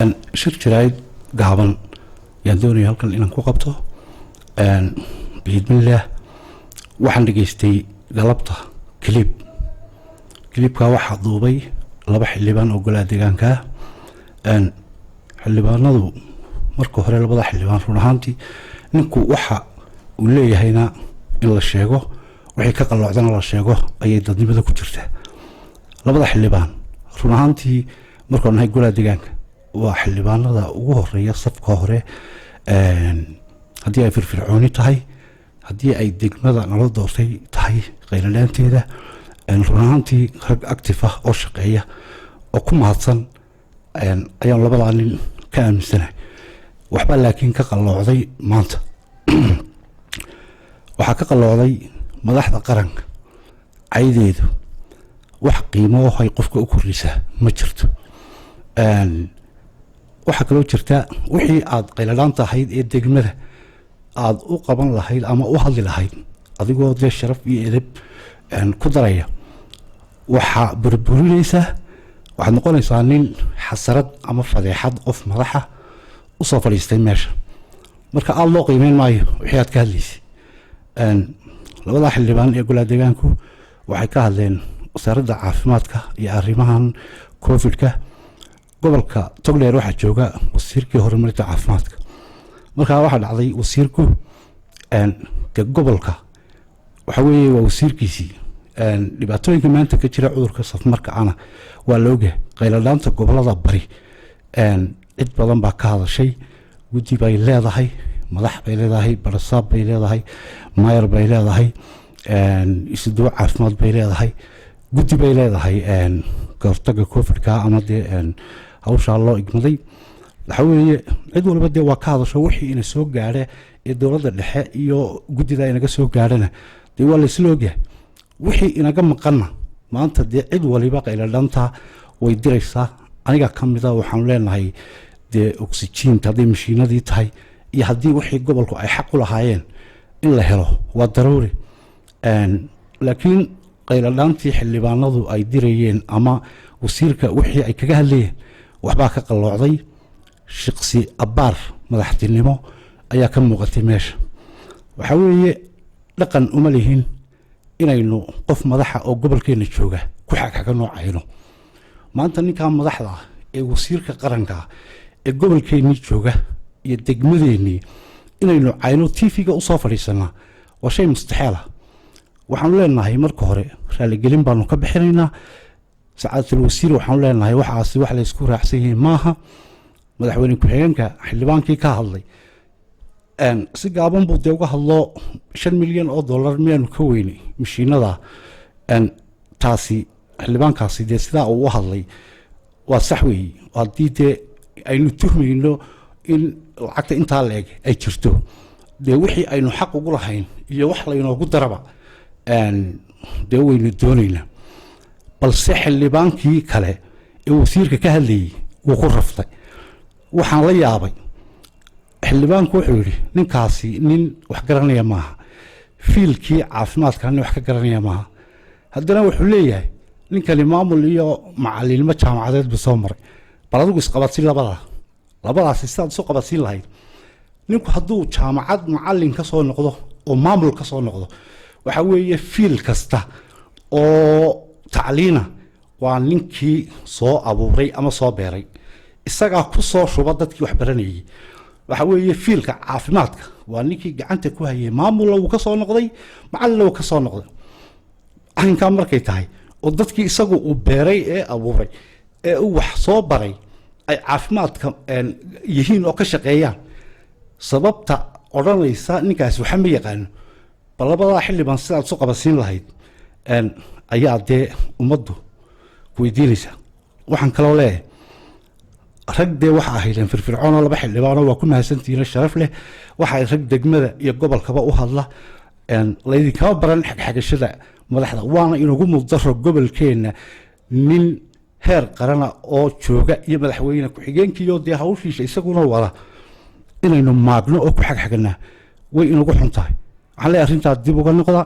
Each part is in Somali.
Shir jaraa'id gaaban yaan doonaya halkan inaan ku qabto biidnillaah. Waxaan dhegaystay galabta clip. Clipka waxaa duubay laba xildhibaan oo golaha deegaanka ah. Xildhibaanadu marka hore, labada xildhibaan, run ahaantii ninku waxa uu leeyahayna in la sheego, wixii ka qalloocdana la sheego ayay dadnimada ku jirtaa. Labada xildhibaan run ahaantii markaan nahay golaha deegaanka waa xildhibaanada ugu horeeya safka hore, haddii ay firfircooni tahay, haddii ay degmada nala doortay tahay qayladhaanteeda. Run ahaantii rag active ah oo shaqeeya oo ku mahadsan ayaan labadaa nin ka aaminsanahay. Waxbaa laakiin ka qalloocday maanta. Waxaa ka qalloocday madaxda qaranka caydeedu wax qiimo ay qofka u kordhisaa ma jirto. Waxaa kaloo jirta wixii aad qayladhaanta ahayd ee degmada aada u qaban lahayd ama u hadli lahayd adigoo dee sharaf iyo edeb ku daraya, waxaa burburinaysaa, waxaad noqonaysaa nin xasarad ama fadeexad qof madaxa usoo fadhiistay meesha. Marka aada loo qiimeyn maayo wixii aad ka hadlaysay. Labadaa xildhibaan ee golaha deegaanku waxay ka hadleen wasaaradda caafimaadka iyo arrimahan Covid-ka. Gobolka Togdheer waxaa jooga wasiirkii horumarinta caafimaadka. Markaa waxaa dhacday wasiirku dee gobolka waxa weeye waa wasiirkiisii. Dhibaatooyinka maanta ka jira cudurka safmarka ana waa la ogyahay. Qayladhaanta gobolada bari cid badan baa ka hadashay. Guddi bay leedahay, madax bay leedahay, barasaab bay leedahay, maayar bay leedahay, isuduwo caafimaad bay leedahay, guddi bay leedahay kahortaga Covid-ka ama dee hawshaa loo igmaday. Waxa weeye cid walba dee waa ka hadasho. Wixii ina soo gaadha ee dowladda dhexe iyo guddida inaga soo gaadhana dee waa laysla ogyahay. Wixii inaga maqanna maanta dee cid waliba qayladhanta way diraysaa. Aniga ka mida waxaanu leenahay dee oxygen-ta hadday mashiinadii tahay iyo haddii wixii gobolku ay xaq u lahaayeen in la helo waa daruuri. Laakiin qayladhaantii xildhibaanadu ay dirayeen ama wasiirka wixii ay kaga hadlayeen waxbaa ka qalloocday. Shiqsi abbaar madaxtinimo ayaa ka muuqatay meesha. Waxaa weeye dhaqan uma lihin inaynu qof madaxa oo gobolkeena jooga ku xagxaga noocayno. Maanta ninkaa madaxda ah ee wasiirka qaranka ah ee gobolkeennii jooga iyo degmadeennii inaynu cayno, TV-ga usoo fadhiisanaa, waa shay mustaxeel ah. Waxaanu leenahay marka hore raaligelin baanu ka bixinaynaa sacaadatul wasiir. Waxaanu leenahay waxaasi wax laysku raacsan yahay maaha. Madaxweyne ku-xigeenka xildhibaankii ka hadlay si gaaban buu dee uga hadlo. $5 milyan miyaanu ka weynay mashiinada? Taasi xildhibaankaasi dee sidaa uu u hadlay waa sax weeye. Haddii dee aynu tuhmayno in lacagta intaa la eg ay jirto, dee wixii aynu xaq ugu lahayn iyo wax laynoogu daraba dee waynu doonaynaa. Balse xildhibaankii kale ee wasiirka ka hadlayey wuu ku raftay. Waxaan la yaabay xildhibaanku wuxuu yidhi ninkaasi nin wax garanaya maaha, field-kii caafimaadka nin wax ka garanaya maaha. Haddana wuxuu leeyahay ninkani maamul iyo macalinimo jaamacadeed buu soo maray. Bal adigu isqabadsiin labadaa, labadaasi sidaad isu qabadsiin lahayd. Ninku hadduu jaamacad macalin ka soo noqdo oo maamul ka soo noqdo, waxa weeye field kasta oo tacliina waa ninkii soo abuuray ama soo beeray, isagaa ku soo shuba dadkii wax baranayay. Waxa weeye field-ka caafimaadka waa ninkii gacanta ku hayay, maamulna wuu ka soo noqday, macalinna wuu ka soo noqday. Arrinkaa markay tahay oo dadkii isagu uu beeray ee abuuray ee uu wax soo baray ay caafimaadka yihiin oo ka shaqeeyaan, sababta odhanaysa ninkaasi waxa ma yaqaano, bal labadaa xildhibaan sidaad isu qabasiin lahayd ayaa dee ummaddu ku weydiinaysaa. Waxaan kaloo leeyahay rag dee waxa ahaydeen firfircoonoo laba xildhibaanoo waa ku mahadsantihiin, sharaf leh. Waxaa rag degmada iyo gobolkaba u hadla. Laydinkama baran xagxagashada madaxda, waana inugu mudaro gobolkeenna nin heer qarana oo jooga iyo madaxweyne ku-xigeenkiiyo dee hawshiisa isaguna wada inaynu maagno oo ku xagxaganaa way inugu xun tahay. Waxaan leeyahay arrintaa dib uga noqda,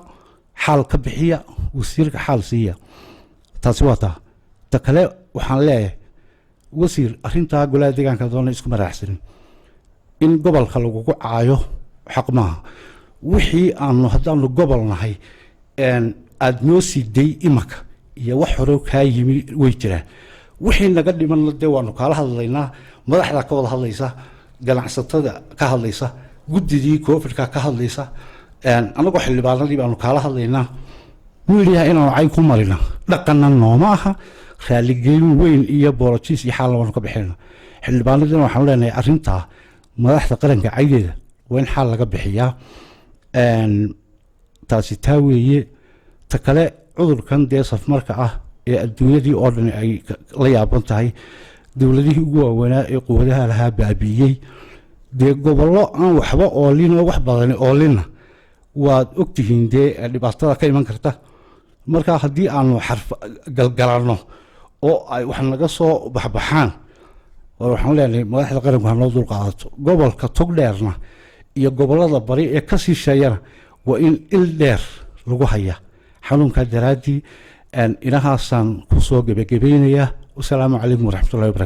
xaal ka bixiya, wasiirka xaal siiya. Taasi waa taa. Ta kale waxaan leeyahay Wasiir, arrintaa golaha deegaanka doona isku maraaxsanin in gobolka lagugu caayo xaq maaha. Wixii aanu haddaanu gobol nahay aada noo siday imaka iyo wax hore kaa yimi way jiraan. Wixii naga dhimanna dee waanu kaala hadlaynaa. Madaxda ka wada hadlaysa, ganacsatada ka hadlaysa, guddidii Covidka ka hadlaysa, anagoo xildhibaanadii baanu kaala hadlaynaa. Wiiliyaha inaanu cay ku marina dhaqanna nooma aha. Raaligelin weyn iyo apologies iyo xaalna waanu ka bixinayna. Xildhibaanadiina waxaanu leenahay arrintaa madaxda qaranka caydeeda waa in xaal laga bixiyaa. Taasi taa weeye. Ta kale, cudurkan dee safmarka ah ee adduunyadii oo dhan ay la yaaban tahay, dowladihii ugu waaweynaa ee quwadaha lahaa baabi'iyey, dee gobollo aan waxba oolin oo wax badani oolinna waad ogtihiin dee dhibaatada ka iman karta. Marka haddii aanu xarf galgalanno oo ay wax naga soo baxbaxaan, war waxaan leenahay madaxda qaranku ha noo dul qaadato. Gobolka Togdheerna iyo gobollada bari ee ka sii sheeyana waa in il dheer lagu haya xanuunkaa daraaddii. Inahaasaan kusoo gebagabaynayaa. Wasalaamu calaykum waraxmatullahi wabarakatu.